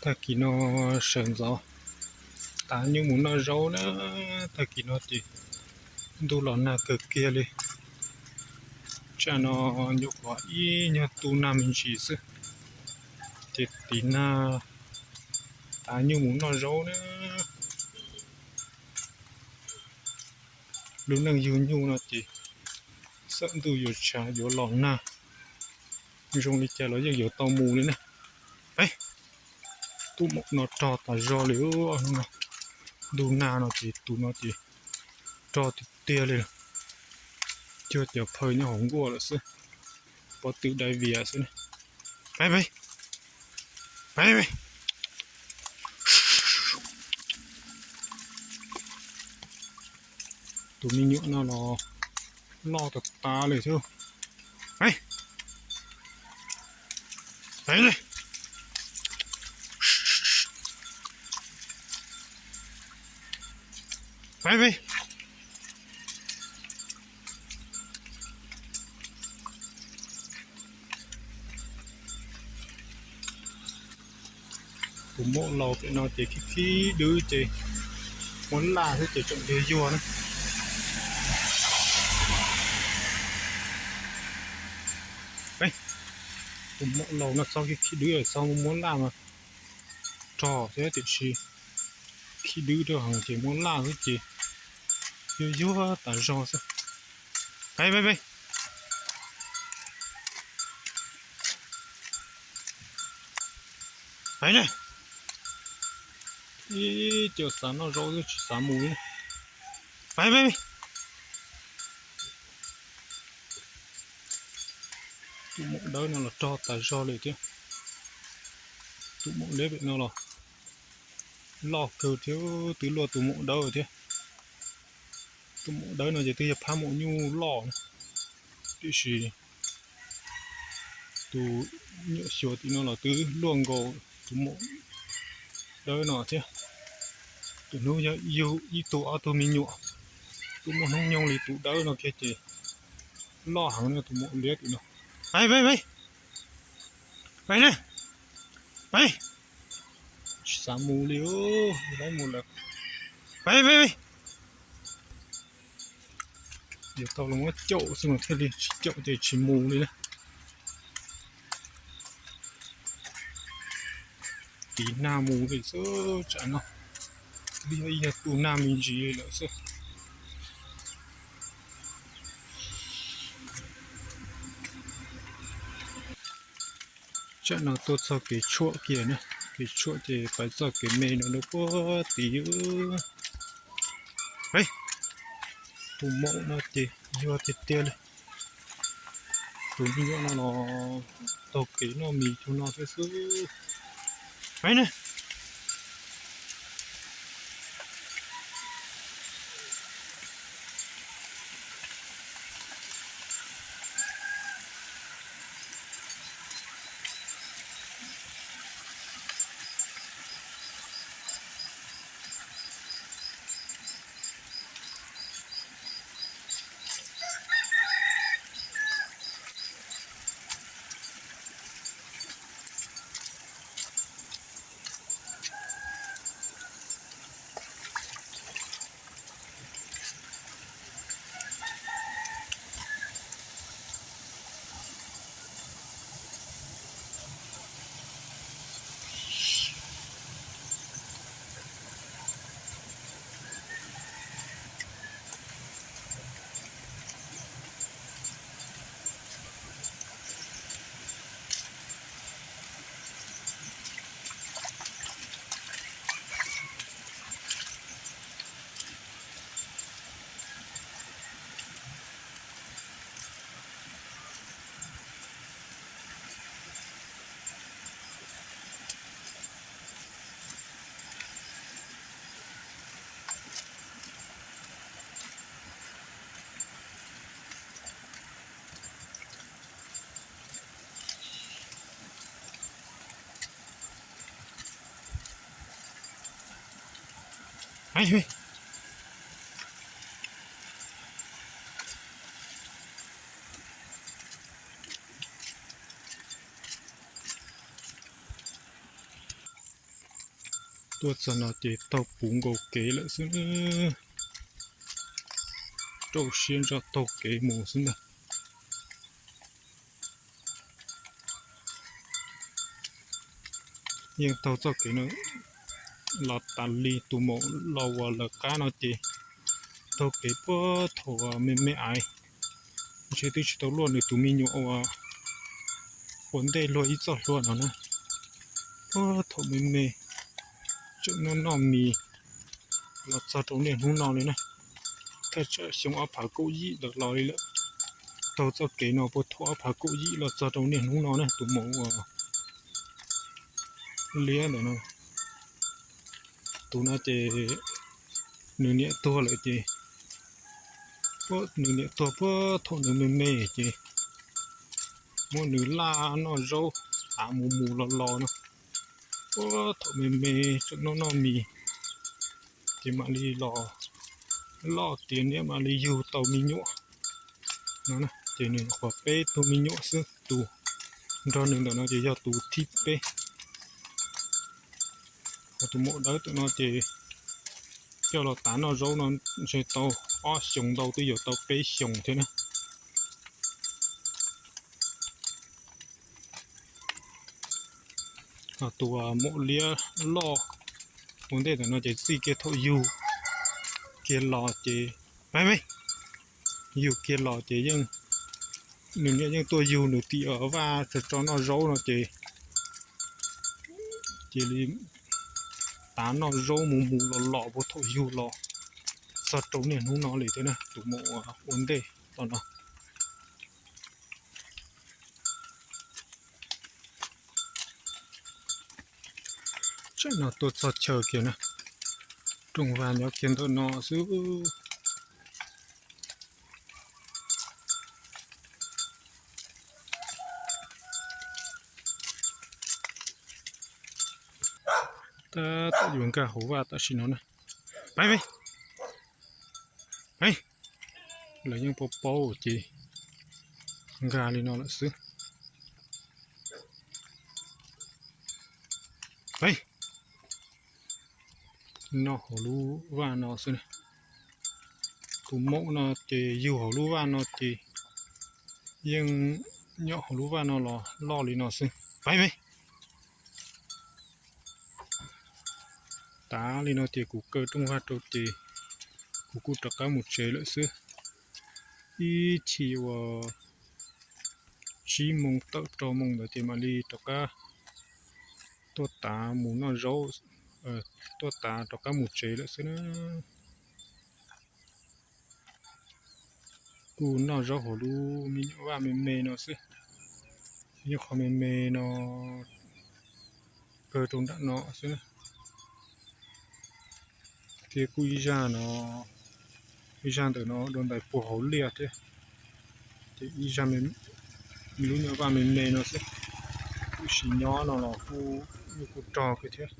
Tag kis no sawv ntxov tav nyuj mus noj zaub na. Tag kis no ces ntuj los nag kawg kiag li. Tsam no nyuam qhuav ib nyuag tu nag me ntsis xwb, ces tiv nag tav nyuj mus noj zaub na. Lub neej yug nyuj no ces xawm ntuj yuav tshav yuav los nag, zoo li cas los yeej yuav tau mus li na. Peb, tus maum no rog tas zog li. Ntuj nag no ces tus no ces rog tiag tiag li lawm. Cuag cov phaw nyob hauv nkuaj lawm xwb, pob tw dai vias xwb. Peb, peb, peb, peb. Tus me nyuam no los loj tas tas li thiab. Peb, peb, peb, peb. Tus maum laus pem no ces khib khib dwb ces muab laj xwb ces tseem yuag yuag na. Tus maum laus no txhob khib khib dwb, txhob muab laj mas rog thiab tiam sis khib dwb rau heev ces muab laj xwb ces yuag yuag tas zog xwb. Peb, peb, peb. Peb ne. Ib co xav noj zaub xwb tsis xav mus li. Peb, peb, peb. Tus maum dawb no los rog tas zog li thiab. Tus maum liab pem no los loj kawg thiab, twb luaj tus maum dawb thiab. Tus maum dawb no ces twb yog phab maum nyuj loj na, tiam sis tus nyuam xyuas tim no los twb luaj nkaus tus maum dawb no thiab. Tus hnub yog yug ib tug ob tug me nyuam, tus muaj hnub nyoog li tus dawb no kiag ces loj heev no tus maum liab tim no. Peb, peb, peb. Peb ne. Peb. Tsis xav mus li, laib mus lawm. Peb, peb, peb. Yuav tau los muab caum xwb mas thiaj li, tsis caum ces tsis mus li na. Tiv nag mus li xwb tsam no, twb yog ib yam tu nag me ntsis lawm xwb. Tsam no tuaj txog kev tshuam kiag na, kev tshuam ces pais txoj kev me no rau puag tid. Tus maum no ces yuag tiag tiag li. Tus me nyuam no los taug kev noj mis cuag no thiab xwb. Peb ne. Tuaj txog no ces taug puv nkaus kev lawm xwb. Rau siab ntso taug kev mus xwb ntag. Yeej taug txoj kev no los tas li. Tus maum los uas lawv qab no ces taug kev puag thaum me me aiv, ntshe twb tsis tau luaj nws tus me nyuam uas ua ntej luag ib txoj hlua no na. Puag thaum me me tseem noj noj mis los txog rau niaj hnub no li na. Thaj tsam xyoo ob phav kaum yim ntawd los li lawm. Taug txoj kev no puag thaum ob phav kaum yim los txog rau niaj hnub no na, tus maum uas liab ntawm no. Tus no ces nws niam tuag lawm ces, nws niam tuag puag thaum nws me me ces muab nws laj noj zaub, av mus mus los los no. Puag thaum me me tseem noj noj mis ces mam li los loj tiav niam mam li yug tau me nyuam no. Ces nws nyuam qhuav peb tug me nyuam xwb, tus nrog nws ntawm no ces yog tus thib peb. Ho tus maum dawb ntawm no ces coj los tav noj zaub no ntshe tau ob xyoos ntau, twb yuav tau peb xyoos thiab na. Ho tus maum liab loj ua ntej ntawm no ces txij kiag thaum yug kiag los ces, me me, yug kiag los ces yeej, nws niam yeej tuaj yug nws tim vaj tso tso noj zaub no ces cia li tav noj zaub mus mus los los puag thaum yug los txog rau niaj hnub no li thiab na, tus maum ua ntej tom no. Tsam no tuaj txog chaw kiag na, rooj vag nyob kiag ntawm no xwb. Tab tom yuav nkag hauv vaj tam sim no na. Peb, peb, lawv yeej paub paub ces nkag li no lawm xwb. Peb, noj hauv lub vaj no xwb. Tus maum no ces yug hauv lub vaj no ces yeej nyob hauv lub vaj no los loj li no xwb. Peb, peb. Tav li no ces kuv kaw rooj vag rau ces kuv kuj rov qab mus tsev lawm xwb. Ib chim uas tsib moos tawm rau moos ntawd ces mam li rov qab tuaj tav mus noj zaub, tuaj tav rov qab mus tsev lawm xwb na. Kuj noj zaub hauv lub me nyuam vaj me me no xwb. Nyuam qhuav me me no kaw rau nram no xwb. Thiab kuj ib zaj no, ib zaj ntawm no dua ntais puag hauv liaj thiab. Ces ib zaj me lub nyuam vaj me me no xwb. Kuj sim nyob no los kuj, kuj rog kawg thiab.